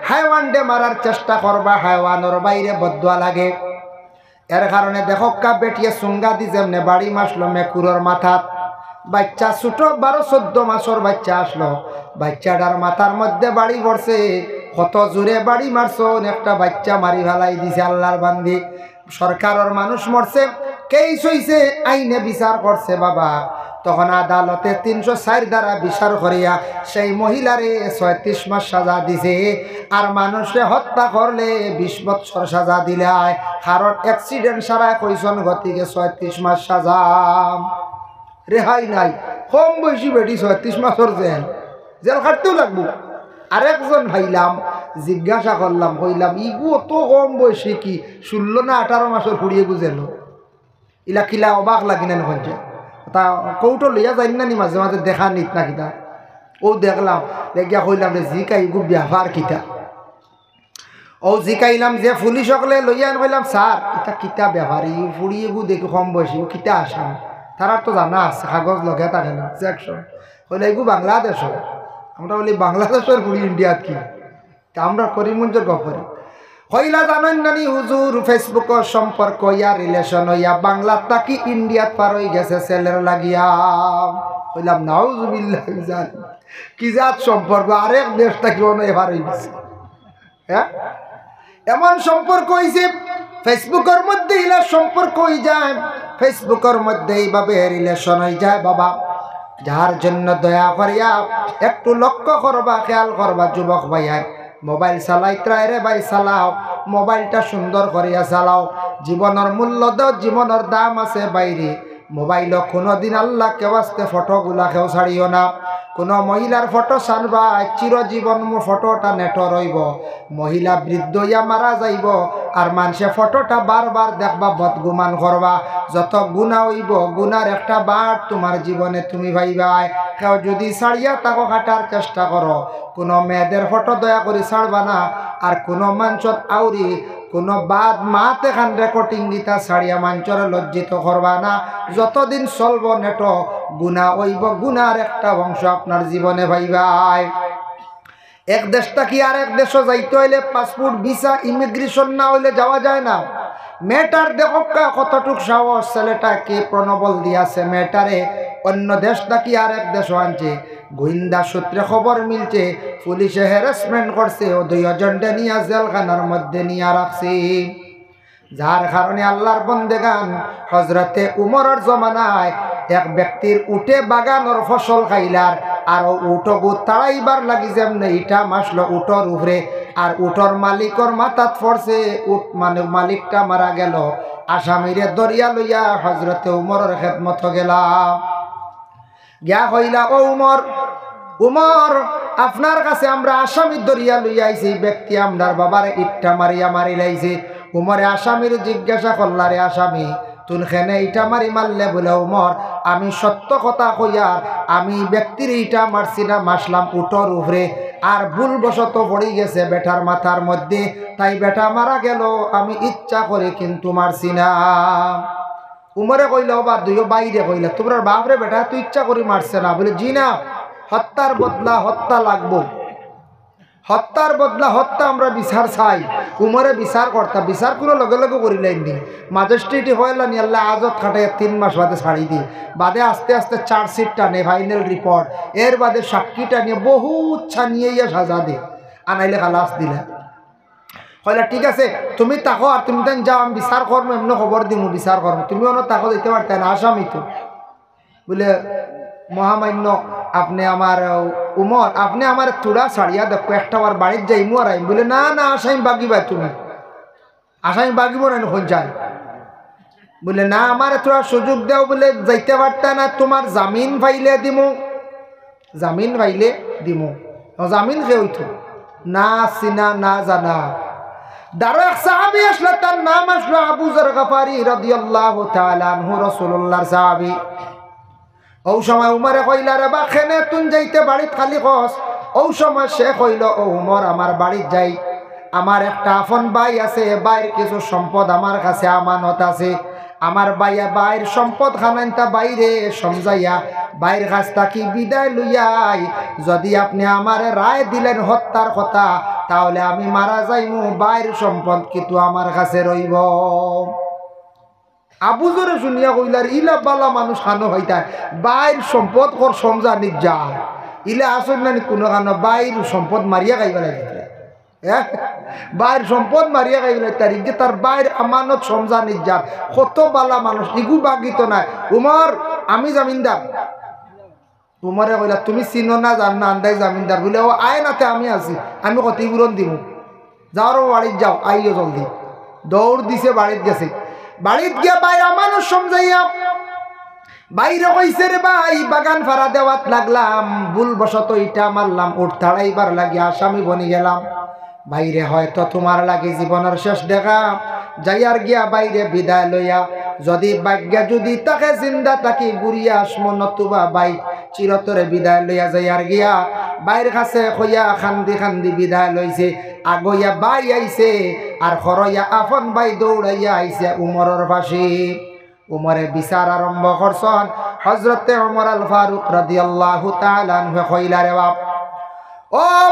হায়ওয়ানরে মারার চেষ্টা করবা, হায়ওয়ানর বাইরে বদদোয়া লাগে। এর কারণে দেখউক্কা, বেটিয়ে চুঙ্গা দি যেমনে বাড়ি মারলো মেকুরর মাথাত, বাইচ্চা ছোট বারো চৌদ্দ মাসর বাইচ্চা আছলো, বাইচ্চাটার মাথার মধ্যে বাড়ি পড়ছে, কত জোরে বাড়ি মারছইন, একটা বাইচ্চা মারি ফালাই দিছে আল্লার বান্দি। সরকারর মানুষ মরছে, case অইছে, আইনে বিচার করছে বাবা। তখন আদালতে তিনশো চাইর ধারা বিচার করিয়া সেই মহিলারে ছয়ত্রিশ মাস সাজা দিছে। আর মানুষরে হত্যা করলে বিশ বৎসর সাজা দিলায়, কারণ accident ছাড়ায় কইছইন গতিকে ছয়ত্রিশ মাস সাজা। রেহাই নাই। কম বয়সী বেটি, ছয়ত্রিশ মাসর জেল, জেল খাটতেউ লাগবো। আরেকজন পাইলাম, জিজ্ঞাসা করলাম, কইলাম, "ইগু অত কম বয়সী কি, ষোলো না আঠারো মাসর ফুড়ি এগু জেলো?" ইলা কিলা অবাক লাগি না নি? তা কোর্টো লইয়া যাইন না নি মাঝে মাঝে দেখা নিত না কিতা? অউ দেখলাম, দেখিয়া কইলাম, "রে জিকা, ইগু ব্যাপার কিতা?" অউ জিকাইলাম যে পুলিশ অকলে লইয়া আইন, কইলাম, "স্যার, ইতা কিতা ব্যাপার? ই ফুড়ি এগু দেখি কম বয়সী, ও কিতা আসামি?" তারার তো জানা আছে, কাগজ লগে থাকে না, section। কইলা, "এগু বাংলাদেশর।" আমরা বলি, "বাংলাদেশর ফুড়ি ইন্ডিয়াত কি?" তা আমরা করিমগঞ্জর গফ করি। কইলা, "জানইন না নি হুজুর, Facebook-ও সম্পর্ক অইয়া, relation অইয়া, বাংলাত থাকি ইন্ডিয়াত পার অইগেছে ছেলের লাগিয়া।" কইলাম, "নাউজুবিল্লাহ, জান, কি জাত সম্পর্ক? আরেক দেশ থাকি অনো পার অইগেছে।" হ্যাঁ, এমন সম্পর্ক অইছে, Facebook-র মধ্যে ইলা সম্পর্ক অইযায়, Facebook-র মধ্যে ইভাবে relation অইযায় বাবা। যার জন্য দয়া করিয়া একটু লক্ষ্য করবা, খেয়াল করবা, যুবক ভাইয়াইন, mobile চালাইতরায় রে ভাই চালাও, mobile-টা সুন্দর করিয়া চালাও, জীবনর মূল্য দেও, জীবনর দাম আছে বাইরে। Mobile-ও কুনুদিন আল্লাহকে ওয়াস্তে ফটোগুলা কেউ ছাড়িও না। কুনু মহিলার ফটো ছাড়বায়, চিরজীবন মু-, ফটোটা নেটো রইবো। মহিলা বৃদ্ধ অইয়া মারা যাইবো, আর মানষে ফটোটা বারবার দেখবা, বদগুমান করবা। যত গুনা অইবো, গুনার একটা বাট তুমার জীবনে তুমি পাইবায়। কেউ যুদি ছাড়িয়া থাকো, কাটার চেষ্টা করো, কুনু মেয়েদের ফটো দয়া করি ছাড়বা না। আর কুনু মানষর আউরি কুনু বাদ মাত এখান recording দিতা ছাড়িয়া মানষরে লজ্জিত করবা না। যতদিন চলবো নেটো, গুনা অইবো, গুনার একটা অংশ আপনার জীবনে পাইবায়। এক দেশ থাকি আরেক দেশো যাইতে অইলে passport, visa, immigration না অইলে যাওয়া যায় না। মেয়েটার দেখউক্কা কতটুক সাহস, ছেলেটা কি প্রণবল দিয়াছে মেয়েটারে, অন্য দেশ থাকি আরেক দেশো আনছে, গোয়েন্দা সূত্রে খবর মিলছে, পুলিশে harassment করছে, অউ দুইওজনরে নিয়া জেলখানার মধ্যে নিয়া রাখছে। যার কারণে আল্লাহর বন্দেগান, হজরতে উমরর জমানায় এক ব্যক্তির উটে বাগানর ফসল খাইলার, আর অউ উটগু তাড়াইবার লাগি যেমনে ইটা মারলো উটর উপরে, আর উটর মালিকর মাথাত পড়ছে, উট মানে মালিকটা মারা গেলো। আসামিরে ধরিয়া লইয়া হজরতে উমরর খেদমতো গেলা। গিয়া কইলা, "ও উমর, উমর, আপনার কাছে আমরা আসামি ধরিয়া লইয়া আইছি, ই ব্যক্তি আমরার বাবারে ইট্টা মারিয়া মারিলাইছে।" উমরে আসামিরে জিজ্ঞাসা করলা, "রে আসামি, তুইন কেনে ইটা মারি মারলে?" বুলে, "উমর, আমি সত্য কথা কইয়ার, আমি ই ব্যক্তিরে ইটা মারছি না, মারছিলাম উটর উপরে, আর ভুলবশত পড়ি গেছে বেটার মাথার মধ্যে, তাই বেটা মারা গেলো, আমি ইচ্ছা করি কিন্তু মারছি না।" উমরে কইলা, "ও বা দুইও ভাইরে কইলা, তুমরার বাপরে বেটা তো ইচ্ছা করি মারছে না?" বুলে, "জি না, হত্যার বদলা হত্যা লাগবো, হত্যার বদলা হত্যা আমরা বিচার চাই। উমরে বিচার করতা, বিচার কুনু লগে লগে করিলাইন নি। ম্যাজিস্ট্রেটে কইলা নি, "আল্লাহ, আজত খাটাইয়া তিন মাস বাদে ছাড়ি দি।" বাদে আস্তে আস্তে চার্জশিট টানে, ফাইনাল রিপোর্ট, এর বাদে সাক্ষী টানিয়া বহুত ছানিয়া ইয়া সাজা দে, আনাইলে খালাস দিলা। কইলা, "ঠিক আছে, তুমি থাকো আর তুমি তাইন যাও, আমি বিচার করমু, এমনে খবর দিমু, বিচার করমু, তুমি অনো থাকো, যাইতে পারতায় না, আসামি তো।" বুলে, "মহামান্য, আপনে আমার, আহ, উমর, আপনে আমার থুড়া ছাড়িয়া দেউক্কা, একটা বার বাড়িত যাইমু আর আইমু।" বুলে, "না, না, আসামি বাগিবায় তুমি, আসামি বাগিবো না, অখন যাই।" বুলে, "না, আমারে থুড়া সুযোগ দেও।" বুলে, "যাইতে পারতায় না, তুমার জামিন পাইলে দিমু, জামিন পাইলে দিমু।" ও, জামিন কে অইতো? না চিনা, না জানা। দারো এক সাহাবী আসলো, তার নাম আসলো আবু যর গফারি রাদিয়াল্লাহু তাআলা আনহু, রাসূলুল্লাহর সাহাবী। অউ সময় উমরে কইলা, "রে বা, কেনে তুইন যাইতে বাড়িত খালি কস?" অউ সময় সে কইলো, "ও উমর, আমার বাড়িত যাই, আমার একটা আপন ভাই আছে, ভাইর কিছু সম্পদ আমার কাছে আমানত আছে, আমার ভাইয়ে, ভাইর সম্পদ খানাইন্তা ভাইরে সমঝাইয়া ভাইর কাছ থাকি বিদায় লইয়াই, যদি আপনে আমারে রায় দিলাইন হত্যার কথা, তাহলে আমি মারা যাইমু, ভাইর সম্পদ কিন্তু আমার কাছে রইবো।" আবু যরে শুনিয়া কইলা, "রে, ইলা বালা মানুষ কানো পাইতায়, ভাইর সম্পদ কর সমঝানিত যার, ইলা আছইন না নি কুনু কানো, ভাইর সম্পদ মারিয়া খাইবা লাগি।" হ্যাঁ? ভাইর সম্পদ মারিয়া খাইবা লাগি, তার ইগে তার ভাইর আমানত সমঝানিত যার, কত বালা মানুষ, ইগু বাগিত নায়। "উমর, আমি জামিনদার।" উমরে কইলা, "তুমি চিনো না, জানো না, আন্দাই জামিনদার।" বুলে, "ও আয় না তে, আমি আছি, আমি ক্ষতিপূরণ দিমু। যাও রে বাড়িত যাও, আইও জলদি।" দৌড় দিছে, বাড়িত গেছে। বাড়িত গিয়া ভাইর আমানত সমঝাইয়া ভাইরে কইছে, "রে ভাই, বাগান ফারা দেওয়াত লাগলাম, ভুলবশত ইটা মারলাম, উট তাড়াইবার লাগি আসামি বনি গেলাম। ভাইরে, হয়তো তুমার লাগি জীবনর শেষ দেখা।" যাইয়ার গিয়া ভাইরে বিদায় লইয়া, যদি ভাগ্যে যদি থাকে জিন্দা থাকি ঘুরিয়া আসমু, নতুবা ভাই চিরতরে বিদায় লইয়া যাইয়ার গিয়া। ভাইর কাছে কইয়া কান্দি কান্দি বিদায় লইছে। আগইয়া ভাই আইছে, আর খরইয়া আপন ভাই দৌড়াইয়া আইছে উমরর পাশে। উমরে বিচার আরম্ভ করছইন। হযরতে উমর আল ফারুক রাদিয়াল্লাহু তাআলা আনহু কইলা, "রে বাপ, ও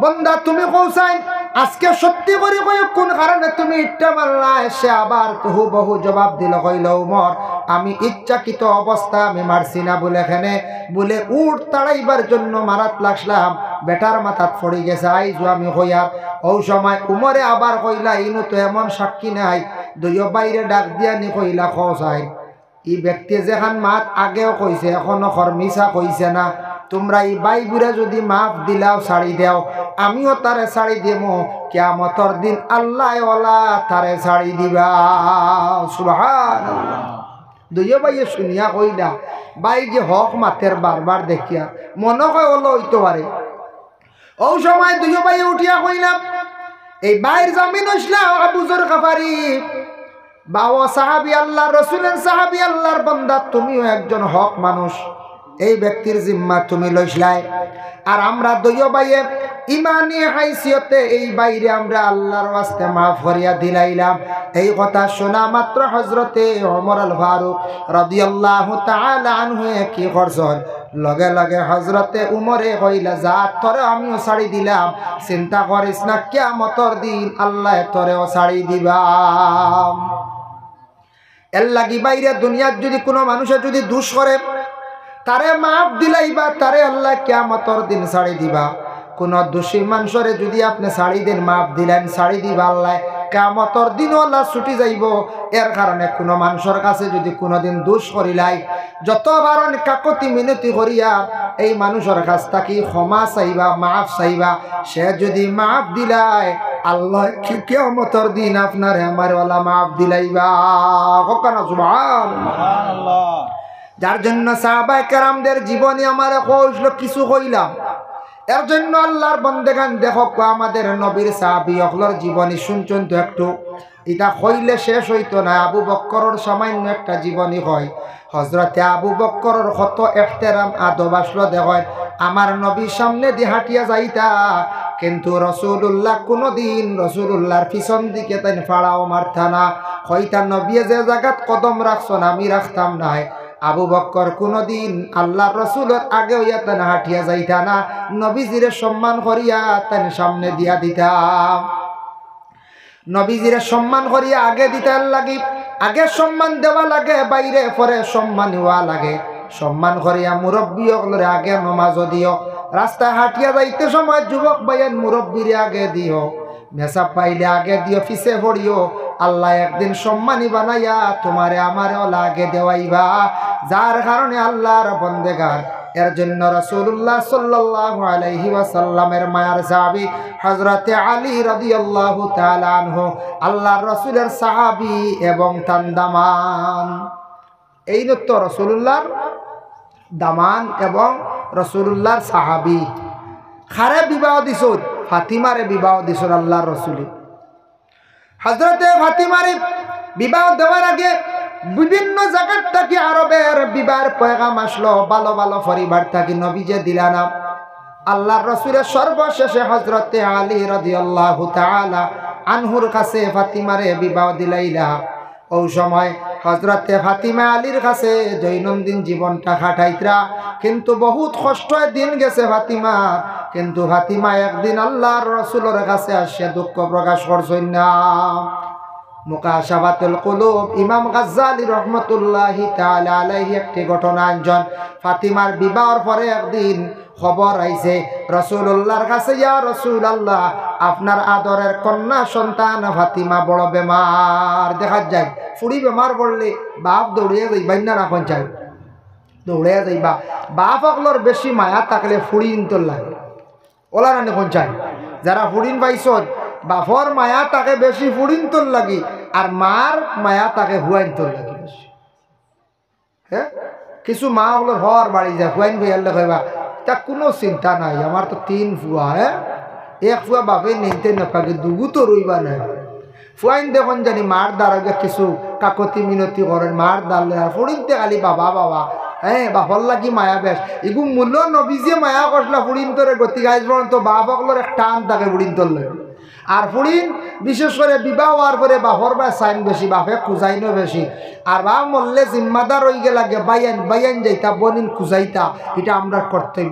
বন্দা, তুমি কও চাইন, আজকে সত্যি করি কইও, কুন কারণে তুমি ইটা মারলায়?" সে আবার হুবহু জবাব দিল, কইল, "উমর, আমি ইচ্ছাকৃত অবস্থা আমি মারছি না।" বুলে, "কেনে?" বুলে, "উট তাড়াইবার জন্য মারাত লাগছিলাম, বেটার মাথাত পড়ি গেছে, আইজও আমি কইয়ার।" অউ সময় উমরে আবার কইলা, "ইনো তো এমন সাক্ষী নাই।" দুইও ভাইরে ডাক দিয়া নি কইলা, "কও চাইন, ই ব্যক্তিয়ে যেখান মাত আগেও কইছে, এখনো কর মিছা কইছে না। তুমরা ই ভাইগুরে যদি মাফ দিলাও, ছাড়ি দেও, আমিও তারে ছাড়ি দিমু। কিয়ামতর দিন আল্লায় অলা তারে ছাড়ি দিবা।" সুবহানাল্লাহ। দুইও ভাইয়ে শুনিয়া কইলা, ভাই যে হক মাতের বারবার দেখিয়া, মনো কয় অলা অইতো পারে। অউ সময় দুইও ভাইয়ে উঠিয়া কইলা, এই ভাইর জামিন অইছলা আবু যর গফারি। বাও সাহাবী আল্লাহর, রসুলের সাহাবী আল্লাহর বন্দা, তুমিও একজন হক মানুষ, এই ব্যক্তির জিম্মা তুমি লইছলায়। আর আমরা দুইও ভাইয়ে ইমানি হাইসিয়তে এই ভাইরে আমরা আল্লাহর ওয়াস্তে মাফ করিয়া দিলাইলাম। এই কথা শোনা মাত্র হযরতে ওমর আল ফারুক রাদিয়াল্লাহু তাআলা আনহু কি করছইন, লগে লগে হযরতে উমরে কইলা, "যা, তোরে আমিও ছাড়ি দিলাম, চিন্তা করিস না, কিয়ামতর দিন আল্লায় তোরেও ছাড়ি দিবা।" এর লাগি ভাইরে, দুনিয়াত যদি কুনু মানুষে যদি দুষ করে, তারে মাফ দিলাইবা, তারে আল্লায় কিয়ামতর দিন ছাড়ি দিবা। কুনু দোষী মানষরে যদি আপনে ছাড়ি দেইন, মাফ দিলাইন, ছাড়ি দিবা আল্লায়, কিয়ামতর দিনও আল্লাহ ছুটি যাইবো। এর কারণে কুনু মানষর কাছে যদি কুনুদিন দুষ করিলায়, যত পারইন কাকুতি মিনতি করিয়া এই মানষর কাছ থাকি ক্ষমা চাইবা, মাফ চাইবা। সে যদি মাফ দিলায়, আল্লায় কি-, কিয়ামতর দিন আপনারে আমারে অলা মাফ দিলাইবা। কউক্কা না সুবহানাল্লাহ। যার জন্য সাহাবায়ে কেরামদের জীবনী আমারে কওয়া অইছিল, কিছু কইলাম। এর জন্য আল্লাহর বন্দেগান দেখউক্কা, আমাদের নবীর সাহাবী অকলর জীবনী শুনছইন তো একটু। ইটা কইলে শেষ অইতো না। আবু বক্করর সামান্য একটা জীবনী কই। হযরতে আবু বক্করর কত এহতেরাম আদব আছলো দেখইন। আমার নবীর সামনেদি হাঁটিয়া যাইতা, কিন্তু রাসুলুল্লাহ কুনুদিন রাসুলুল্লাহর পিছন দিকে তাইন ফাড়াও মারতা না। কইতা, "নবীয়ে যে জাগাত কদম রাখছইন, আমি রাখতাম নায়।" আবু বক্কর কুনুদিন আল্লার রসুলর আগে অইয়া তান হাটিয়া যাইতা না, নবীজিরে সম্মান করিয়া তান সামনে দিয়া দিতা। নবীজিরে সম্মান করিয়া আগে দিতা। এরলাগি আগে সম্মান দেওয়া লাগে, বাইরে পরে সম্মান অওয়া লাগে। সম্মান করিয়া মুরব্বি অকলরে আগে নমাজো দিও। রাস্তায় হাটিয়া যাইতে সময় যুবক ভাইয়াইন মুরব্বিরে আগে দিও। মেসাব পাইলে আগে দিও, পিছে পড়িও। আল্লায় একদিন সম্মানী বানাইয়া তুমারে আমারে অলা আগে দেওয়াইবা। যার কারণে আল্লার বন্দেগান, এর জন্য রাসুলুল্লাহ সাল্লাল্লাহু আলাইহি ওয়াসাল্লামের মায়ার সাহাবী হযরতে আলী রাদিয়াল্লাহু তাআলা আনহু আল্লার রসুলের সাহাবী এবং তান দামান। এইন তো রাসুলুল্লার দামান এবং রাসুলুল্লার সাহাবী। কারে বিবাহ দিছইন? ফাতিমারে বিবাহ দিছইন আল্লার রসুলে। হযরতে ফাতিমারে বিবাহ দেওয়ার আগে বিভিন্ন জাগার থাকি আরবের বিবাহর পয়গাম আসলো, ভালা ভালা পরিবার থাকি, নবীজিয়ে দিলা না। আল্লার রসুলে সর্বশেষে হযরতে আলী রাদিয়াল্লাহু তাআলা আনহুর কাছে ফাতিমারে বিবাহ দিলাইলা। অউ সময় হযরতে ফাতিমা আলীর কাছে দৈনন্দিন জীবনটা কাটাইতরা, কিন্তু বহুত কষ্টে দিন গেছে ফাতিমার। কিন্তু ফাতিমা একদিন আল্লার রসুলর কাছে আসিয়া দুঃখ প্রকাশ করছইন না। মুকাশাফাতুল কুলুব, ইমাম গাজ্জালী রহমতুল্লাহি তাআলা আলাইহি একটি ঘটনা আনছইন। ফাতিমার বিবাহর পরে একদিন খবর আইছে রাসুলুল্লার কাছে, "ইয়া রাসুলাল্লাহ, আপনার আদরের কন্যা সন্তান ফাতিমা বড় বেমার।" দেখা যায়, ফুড়ি বেমার পড়লে বাপ দৌড়িয়া যাইবা না, না কইন চাই? দৌড়িয়া যাইবা। বাপ অকলর বেশি মায়া থাকলে ফুড়িন্তর লাগে। অলা না নি কইন চাই? যারা ফুড়িন পাইছইন, বাপর মায়া থাকে বেশি ফুড়িন্তর লাগি, আর মার মায়া থাকে ফুয়াইন্তর লাগি বেশি। হ্যাঁ, কিছু মা অকলর হর বাড়ি যায়, ফুয়াইন ফুয়াইনলে কইবা, "তা কুনু চিন্তা নাই, আমার তো তিন ফুয়া, হ্যাঁ, এক ফুয়া বাপে নিতে না পাকে, দুগু তো রইবা না।" ফুয়াইন দেখইন জানি মার দ্বারা গিয়া কিছু কাকতি মিনতি করইন, মার দ্বারা লয়, আর ফুড়িন্তে খালি বাবা বাবা, হ্যাঁ, বাপর লাগি মায়া বেশ। ইগু মূল নবীজিয়ে মায়া করছলা ফুড়িন্তরে, গতিকে আইজ পর্যন্ত বাপ অকলর এক টান থাকে ফুড়িন্তর লগে। আর ফুড়িন বিশেষ করে বিবাহ অওয়ার পরে বাপর বায় চাইন বেশি, বাপে খুজাইনও বেশি। আর বাপ মরলে জিম্মাদার অইগেলা গিয়া বাইয়াইন, বাইয়াইন যাইতা, বইনিন খুজাইতা, ইটা আমরার কর্তব্য।